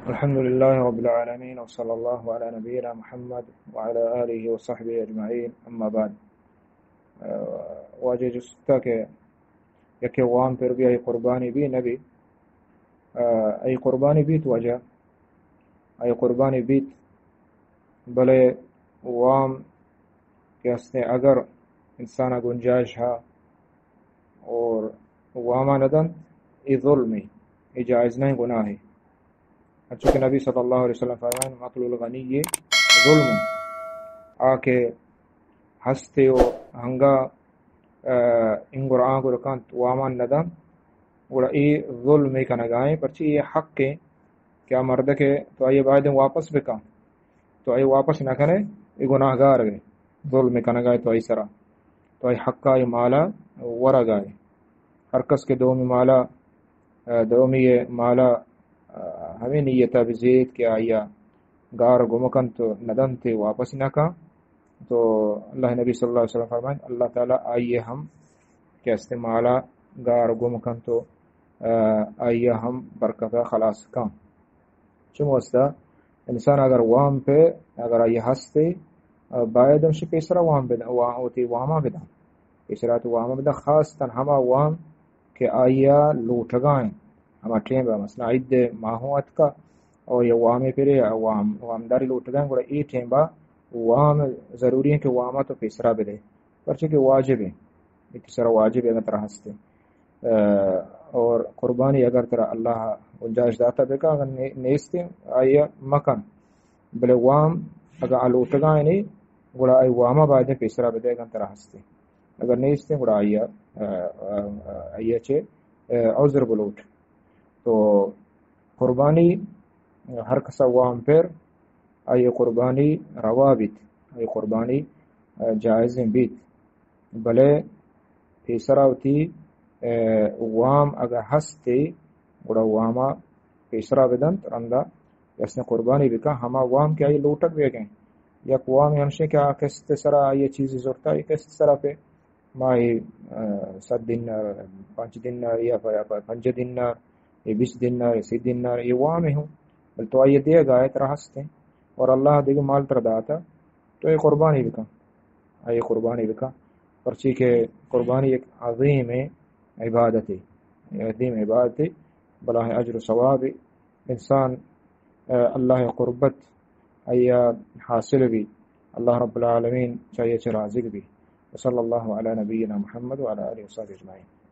الحمد لله رب العالمين، وصلى الله على نبينا محمد وعلى آله وصحبه أجمعين، أما بعد. آ، واجہ جستا کہ یکے وام پر بی، آئی قربانی بی نبی؟ آ، آئی قربانی بیت واجہ، آئی قربانی بیت، بلے وام کہ ہستیں اگر انسانا گنجائش ہا اور واما ندنت، اے ظلمے، اے جائز نہ، گناہے. انچو کہ نبی صلی اللہ علیہ وسلم فرمائن، مطل الغنی ظلم، آ کہ ہستے و ہنگا، آ، انگر آنگر کنت، وامان ندنت، گڑا اے ظلمے کنگائیں، پرچی اے حقیں کہ آ مردکے تو آئی باید واپس بکن، تو آئی واپس نہ کنے، اے گناہگار بے، ظلم کنگائے تو آئی سرا، تو آئی حقا، آئی مالا ورگائے. ہر کس کہ دومی مالا، آ، دومی مالا، آ، ہمیں نیتا بزیت کہ آئیا گار گم کن تو ندنت، واپس نہ کن، تو اللہ نبی صلی اللہ علیہ وسلم فرمائیں، اللہ تعالی آئیے ہم کہ ہستے مالا گار گم کن تو، آ، آئیے ہم برکتا خلاص کن. چون واسطہ انسان اگر وام پہ، اگر آئی ہستے، آ، باید ہمشی پیسرا وام بدن، وا-، وتی واما بدن. پیسرا تو واما بدن، خاص تن ہما وام کہ آئیا لوٹگائیں. ہما ٹیم با، مثلاً عید ماہوں اتکا، او یا وامے پرے، وام، وامداری لوٹگائیں، گڑا اے ٹیم با وام ضروری ہے کہ واما تو پیسرا بدے. پرچہ کہ واجب ہے، ایک سر واجب ہے اگر ترا ہستے. آ، اور قربانی اگر ترا اللہ گنجائش داتا بکا، اگر نے-، نیستے آئی مکن. بلے وام اگر آ لوٹگائیں، گڑا آئی واما باید پیسرا بدے اگر ترا ہستے. اگر نیستے گڑا آئی، آ، آ، آئی چے، آ، عذر بلوٹ. تو قربانی ہر کسا وام پر آئی قربانی روا بیت، آئی قربانی، آ، جائز بیت. بلے پیسرا وتی، آ، وام اگہ ہستے، گڑا واما پیسرا بدنت، رندا یسن قربانی بکن، ہما وام کہ آئی لوٹگ بیگیں. یک وام ہمشیں کہ آ قسط سرا آئی چیزی زرتا، آئی قسط سرا پہ ماہی، آ، صد دینار، پنچ دینار یا پ-، یا پ-، پنجاہ دینار، یا بیست دینار، یا سی دینار، یہ وام ہوں. بل تو آئی دیگا ہے، ترا ہستے، اور اللہ دیگہ مال ترا داتا، تو یہ قربانی بکن، آئی قربانی بکن. پرچی کہ قربانی ایک عظیم عبادت ہے، عظیم عبادت ہے، بلاہیں اجر و ثواب انسان، آ، اللہ قربت آئی حاصل بی، اللہ رب العالمین چاہیے چہ راضی بی. وصلی اللہ علی نبینا محمد وعلی آلہ وصحبہ اجمعین.